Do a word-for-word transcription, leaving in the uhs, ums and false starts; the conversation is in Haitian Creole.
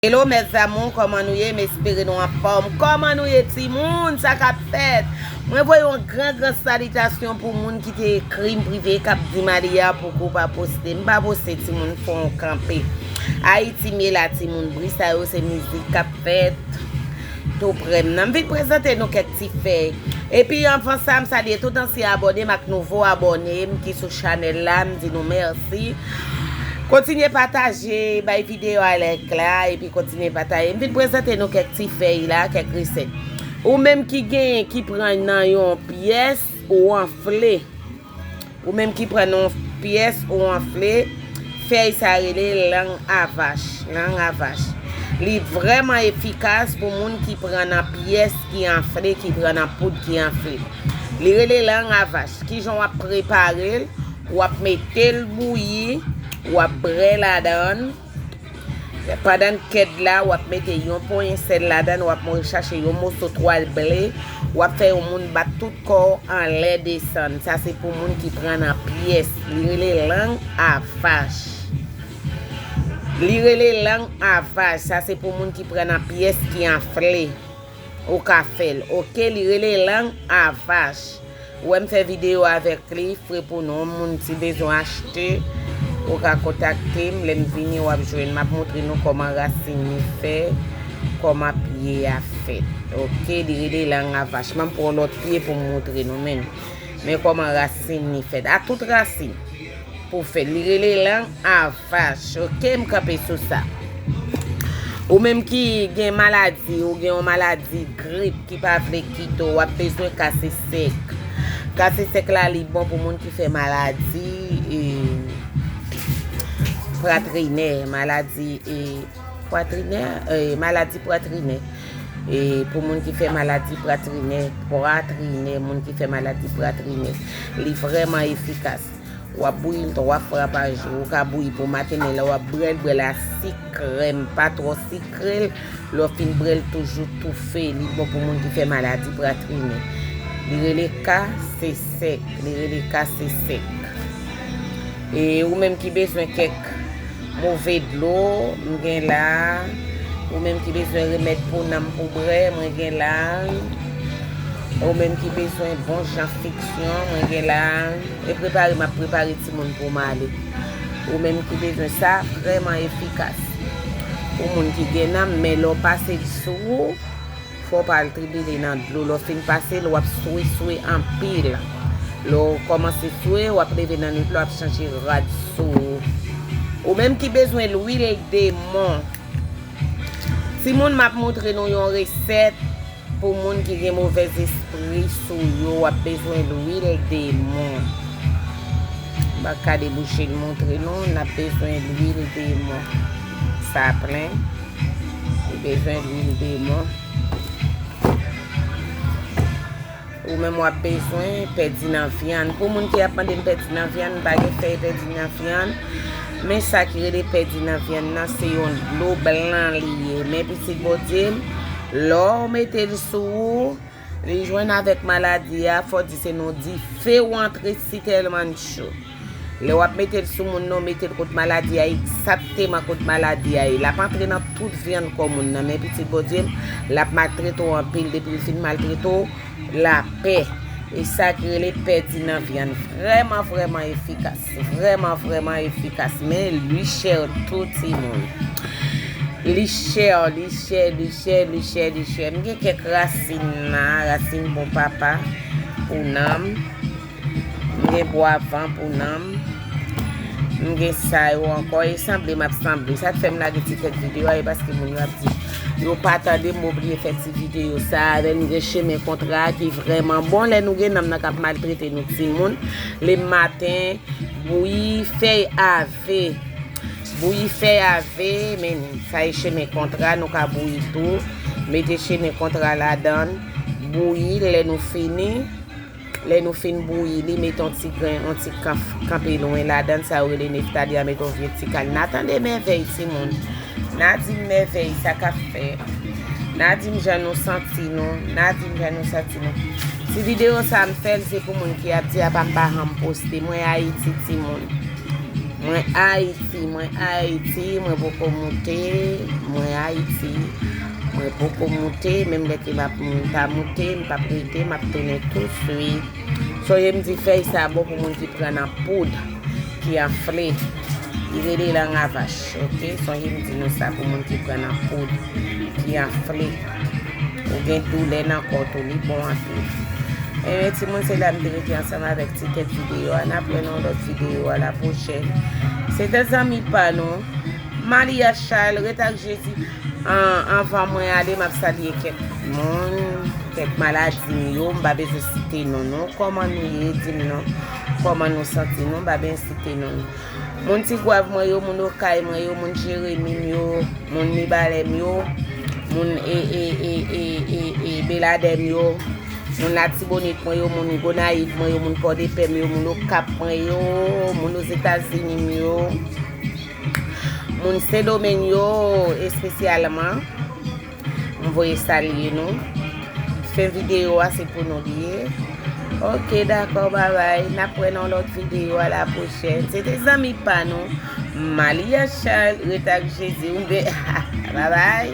Hello mes amours, kòman nou ye? M espere nou anfòm. Kòman nou ye timoun? Sa k ap fèt? Mwen voye yon gran gran salitasyon pou moun ki te ekri m prive k ap di Malia pouki w pa poste. M pa poste timoun, fò w kanpe. Ayiti m ye la timoun, bri sa yo se mizik k ap fèt tou prè m nan. M vin prezante nou kèk ti fèy. Epi anvan sa, m salye tout ansyen abòne m ak nouvo abòne m ki sou chanèl la, m di nou mèsi. Kontinye pataje, bay videyo a like la, epi kontinye pataje. M vin prezante nou kèk ti fèy la, kèk resèt. Ou menm ki genyen, ki pran nan yon pyès, ou anfle. Ou menm ki pran nan yon pyès, ou anfle, fèy sa rele lang a vach, lang a vach. Li vrèman efikas pou moun ki pran nan pyès ki anfle, ki pran nan poud ki anfle. Li rele lang a vach. Kijan w ap prepare l? W ap mete l bouyi, w ap brè ladan l. Pandan l kèd la, w ap mete yon ponyen sèl ladan l, w ap mo-, chache yon moso twal ble, w ap fè yon moun bat tout kò w anlè desann. Sa se pou moun ki pran nan pyès. Li rele lang a vach. Li rele lang a vach. Sa se pou moun ki pran nan pyès ki anfle. Ou ka fè l. Oke, li rele lang a vach. Ou wè m fè videyo avèk li, fre pou nou. Moun si bezwen achte, ou ka kontakte m. Lè m vini, w ap jwenn. M ap montre nou kòman rasin li fè, kòman pye a fèt. Oke, li rele lang a vach. M ap pran lòt pye pou m montre nou menm. Men kòman rasin li fèt. A tout rasin pou fè l. Li rele lang a vach. Oke, m kanpe sou sa. Ou menm ki gen maladi, ou gen yon maladi grip ki pa vle kite w, w ap bezwen kase sèk. Kase sèk la, li bon pou moun ki fè maladi, e, pwatrinè, maladi, e, pwatrinè, e, maladi pwatrinè. E, pou moun ki fè maladi pwatrinè, pwatrinè, moun ki fè maladi pwatrinè. Li vrèman efikas. W ap bouyi l twa fwa pa jou. Ou ka bouyi pou maten, men lè w ap brè l, brè l a sik krèm, pa twò sikre l. Lè w fin brè l, toujou toufe. Li bon pou moun ki fè maladi pwatrinè. Li rele ka se sèk. Li rele ka se sèk. E ou menm ki bezwen kèk move dlo, m gen la. Ou menm ki bezwen remèd pou nanm pou brè, mwen gen la. Ou menm ki bezwen bon jan fiksyon, mwen gen la. E prepare, m ap prepare timoun pou m ale. Ou menm ki bezwen sa, vrèman efikas. Pou moun ki gen nanm, men lè w pase l sou ou, fò w pa al tribile nan dlo. Lè w fin pase l, w ap swe, swe anpil. Lè w kòmanse swe, w ap leve nan nwit la, w ap chanje rad sou ou. Ou menm ki bezwen lwil demon. Timoun, m ap montre nou yon resèt pou moun ki gen movèz espri sou yo. W ap bezwen lwil demon. M pa ka debouche l montre nou. N ap bezwen lwil demon. Sa plen. Ou bezwen lwil demon. Ou menm w ap bezwen pèdi nan vyann. Pou moun ki ap mande m pèdi nan vyann, m pa gen fèy pèdi nan vyann. Men sa ki rele pèdi nan vyann nan, se yon dlo blan li ye. Men pitit Bondye m, lè w mete l sou ou, li jwenn avèk maladi a, fò di se nan dife w antre si tèlman l cho. Lè w ap mete l sou moun nan, w mete l kot maladi a, egzakteman kot maladi a ye. L ap antre nan tout vyann kò moun nan. Men pitit Bondye m, l ap maltrete w anpil. Depi l fin maltrete w, lapè. E sa ki rele pèdi nan vyann. Vrèman, vrèman efikas. Vrèman, vrèman efikas. Men li chè tou timoun. Li chè, li chè, li chè, li chè, li chè. M gen kèk rasin la, rasin bon papa pou nanm. M gen bwa van pou nanm. M gen sa yo ankò. E sanble m ap sanble. Sa k fè m lage ti kèk videyo a, e paske moun yo ap di yo pa tande m, m obliye fè ti videyo sa a. Avè m gen chemen kontra a ki vrèman bon. Lè nou gen nanm nan k ap maltrete nou timoun, le maten, bouyi fèy ave. Bouyi fèy ave, men sa e chemen kontra, nou ka bouyi tou. Mete chemen kontra ladan l, bouyi l, lè nou fini. Lè nou fin bouyi li, mete yon ti grenn, yon ti kanf, kanpe lwen ladan l, sa yo rele neftalya, mete yon vye ti kal. N a tande mèvèy, timoun. N a di m mèvèy, sa k ap fèt. N a di m jan nou santi nou. N a di m jan nou santi nou. Ti videyo sa a m fè l, se pou moun ki ap di apa m pa janm poste. Mwen Ayiti, timoun. Mwen Ayiti, mwen Ayiti, mwen poko moute, mwen Ayiti, mwen poko moute, menm lè ke m ap m ta moute, m p ap rete, m ap tounen touswit. Sonje m di fèy sa bon pou moun ki pran nan poud, ki anfle. Li rele langavach, oke? Sonje m di nou sa pou moun ki pran nan poud, ki anfle. Ou gen doulè nan kò tou, li bon anpil. Ebyen, timoun, se la m te rete ansanm avèk ti tèt videyo a. N ap wè nan lòt videyo a la pwochèn. Se te zanmi pa nou, Malia Charles, ret ak Jezi. An, anvan mwen ale, m ap salye kèk moun, kèk maladi m yo, m pa bezwen site non nou. Kòman nou ye, di m non. Kòman nou santi nou, m pa bezwen site non nou. Moun Tigwav mwen yo, moun Okay mwen yo, moun Jeremi m yo, moun Mibalè m yo, moun e, e, e, e, e, e, Beladè m yo, moun Latibonit mwen yo, moun Gonayiv mwen yo, moun Pòdepè m yo, moun Okap mwen yo, moun Ozetazini m yo, moun Sendomeng yo espesyalman. M voye salye nou. Fen videyo a se pou nou li ye. Oke, dakò, babay. N ap wè nan lòt videyo a la pwochèn. Se te zanmi pa nou, Malia Charles, ret ak Jezi. Ou be-, babay.